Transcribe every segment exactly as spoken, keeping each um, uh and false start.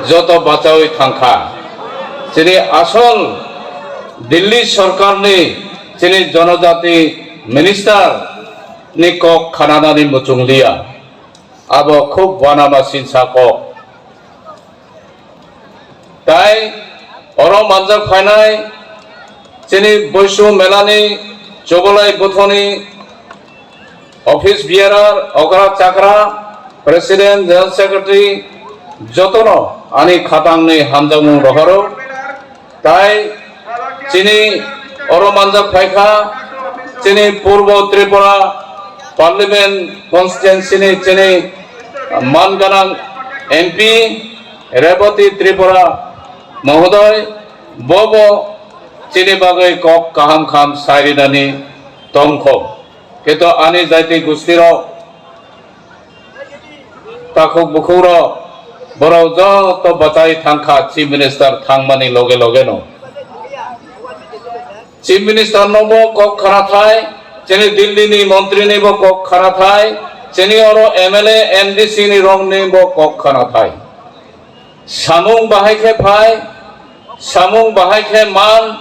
joto bachaui thangkha. Chini asol Delhi sorkarni chini jonojati minister ni kok khananani muchung liya. Abo khub wanama sinsa kok. Tai oro manjak phainai chini Boisu Melani Chobolai Buthoni office bearer, okra chakra, president, general secretary, jotono ani khatangni hamjakmung rohoro. Tai chini oro manjak phaikha, chini Purbo Tripura Parliament constituency ni chini manganang M P Rebati Tripura mohodoy, bobo chini bagwi kok kaham kham sairinani tongkho. Keto ani jaiti gustirok, takhuk bukhukrok, borok joto bachai thangkha Chief Minister thangmani loge loge no. Chief Minister no bo kok khana thai, chini Delhi ni montri ni bo kok khana thai, chini oro M L A, M D C ni rok ni bo kok khana thai. Samung bahai khe phai, samung bahai khe man,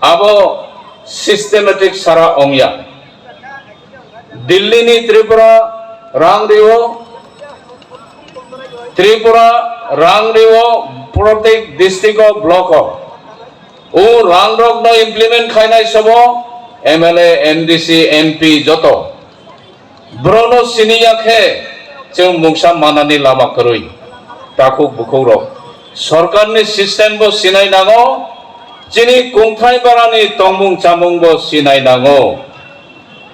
abo systematic sara ongya. Delhi ni Tripura rang rio, Tripura rang rio, protek district o, block o. O rang rok no implement khainai sobo M L A, M D C, M P joto. Borokno siniya khe chwng mungsa manani lama kwrwi. Takhuk bukhukrok, sorkarni system bo sinai nango, chini kungthai barani tongmung chamung bo sinai nango.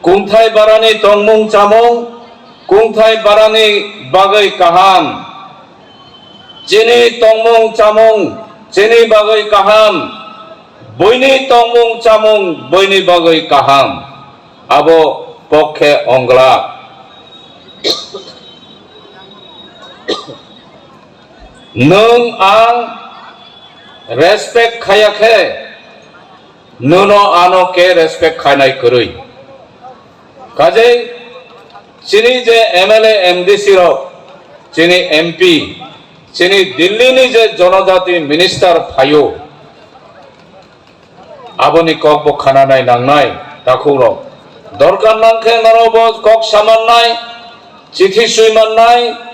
Kungthai barani tongmung chamung, kungthai barani bagwi kaham. Chini tongmung chamung chini bagwi kaham, buini tongmung chamung buini bagwi kaham, abo pokhe ongla. Nwng ang respect khaya khe, nwno ano ke respect khainai kwrwi. Kajei chini je M L A, M D C rok, chini M P, chini Delhi ni je jonojati minister phaio, aboni kok bo khananai nangnai, takhuk rok. Dorkar nang khe norok bo kok samannai, chithi sui mannai,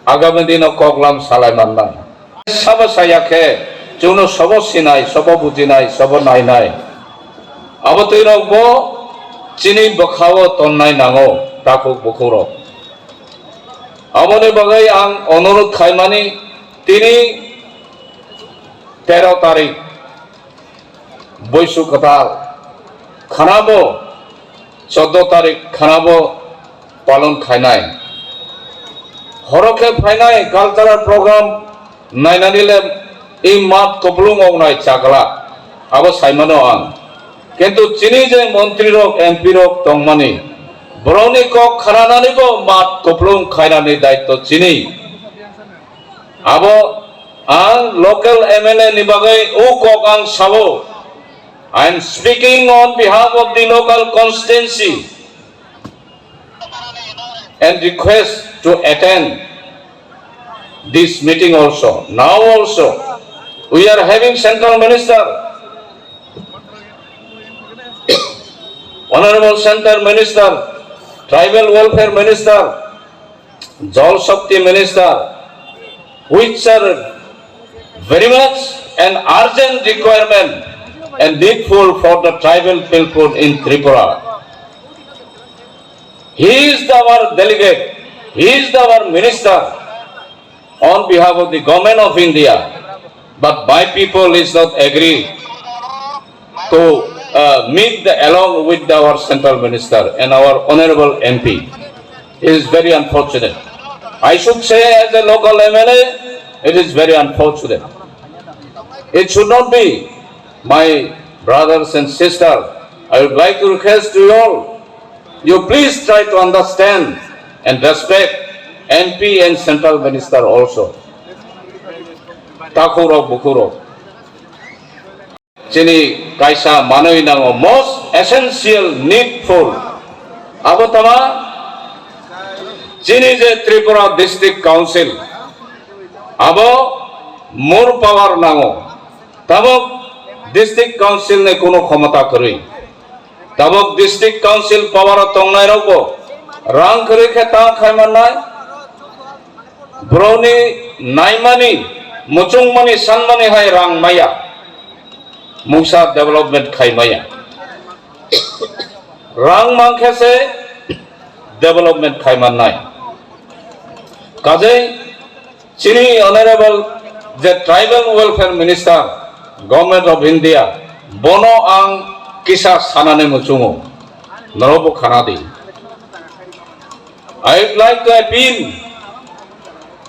agami dino koklam salai mannai. Sabo saya khe, chwngno sobo sinai, sobo bujinai, sobo nainai. Abo twi rok bo chini bwkhao tonnai nango, takhuk bukhuk rok. Aboni bagwi ang onurudh khaimani, tini tero tarik, Boisu kwtal khwnabo, chordo tarik khwnabo palon khainai. Horo khe phainai cultural program nainani le i mat kupulung wngnai chakla, abo saimano ang. Kintu chini je montri rok, M P rok tongmani, borokni kok khananani bo mat kupulung khainani daitto chini. Abo ang local M L A ni bagwi o kok ang sao. I am speaking on behalf of the local constituency and request to attend this meeting also. Now also, we are having central minister, honorable central minister, tribal welfare minister, Jal Shakti Minister, which are very much an urgent requirement and needful for the tribal people in Tripura. He is our delegate, he is our minister on behalf of the Government of India, but my people is not agree to uh, meet the, along with our central minister and our honorable M P. It is very unfortunate. I should say, as a local M L A, it is very unfortunate. It should not be. My brothers and sisters, I would like to request to you all, you please try to understand and respect M P and central minister also. Takhurok, bukhurok. Chini kaisa manwi nango, most essential, needful. Abo tama chini je Tripura District Council, Abo more power nango. Tabok district council ni kuno khomota kwrwi. Tabok district council power o tongnai rokbo rang kwrwi khe ta khai mannai. Borokni naimani, muchungmani, sanmani hai rang maya. Mungsa development khai maya. Rang mankhe se development khai mannai. Kajei chini honorable je tribal welfare minister, Government of India, bono ang kisa sanani muchungo. Norokbo khana di. I would like to appeal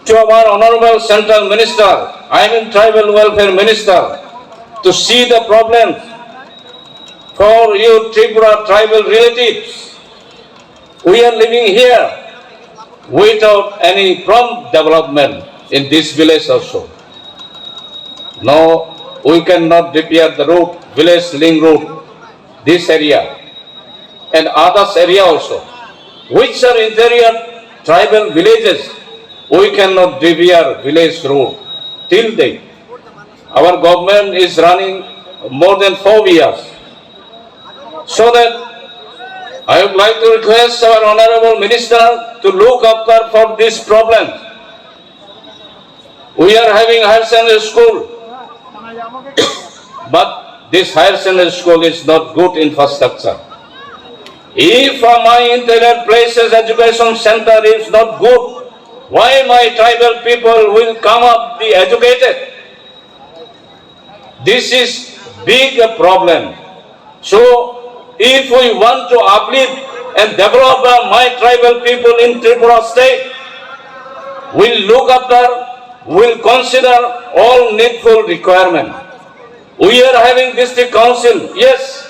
to our honorable central minister, I mean tribal welfare minister, to see the problems for your Tripura tribal relatives. We are living here without any prompt development in this village also. No, we cannot repair the road, village link road, this area and others area also, which are interior tribal villages. We cannot repair village road till date. Our government is running more than four years. So that I would like to request our honorable minister to look after for this problem. We are having higher secondary school, but this higher secondary school is not good infrastructure. If, uh, my interior places education center is not good, why my tribal people will come up the educated? This is big problem. So, if we want to uplift and develop, uh, my tribal people in Tripura state, we'll look after, we'll consider all needful requirement. We are having district council, yes,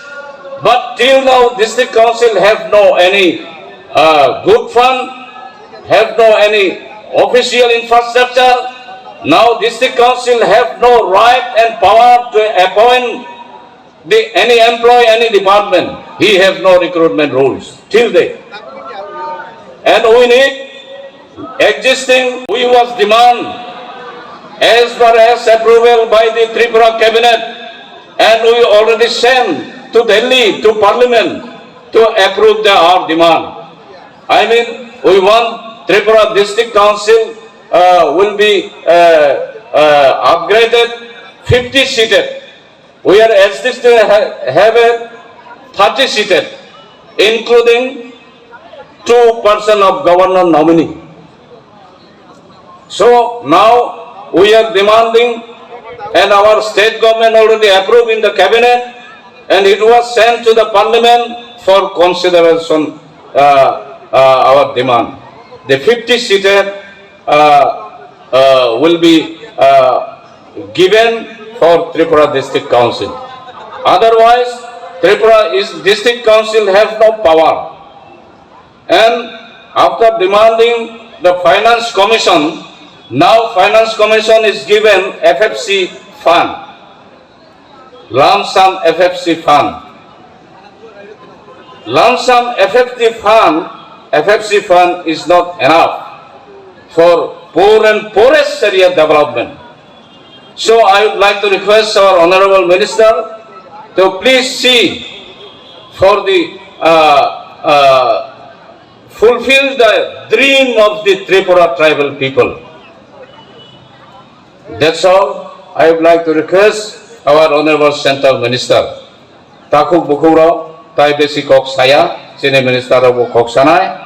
but till now district council have no any, uh, good fund, have no any official infrastructure. Now district council have no right and power to appoint the, any employee, any department. He have no recruitment rules till date. And we need existing, we was demand as far as approval by the Tripura cabinet, and we already sent to Delhi, to parliament, to approve the, our demand. I mean, we want Tripura District Council, uh, will be, uh, uh, upgraded, fifty seated. We are existing ha-, have a thirty seated, including two person of governor nominee. So now we are demanding, and our state government already approved in the cabinet, and it was sent to the parliament for consideration, uh, uh, our demand. The fifty seated, uh, uh, will be, uh, given for Tripura District Council. Otherwise, Tripura is, District Council have no power. And after demanding the Finance Commission, now Finance Commission is given F F C fund, lump sum F F C fund. Lump sum F F C fund, F F C fund is not enough for poor and poorest area development. So I would like to request our honorable minister to please see for the, uh, uh, fulfill the dream of the Tripura tribal people. That's all I would like to request our honorable central minister. Takhuk bukhuk rok tai besi kok saya, chini minister rok bo kok sanai.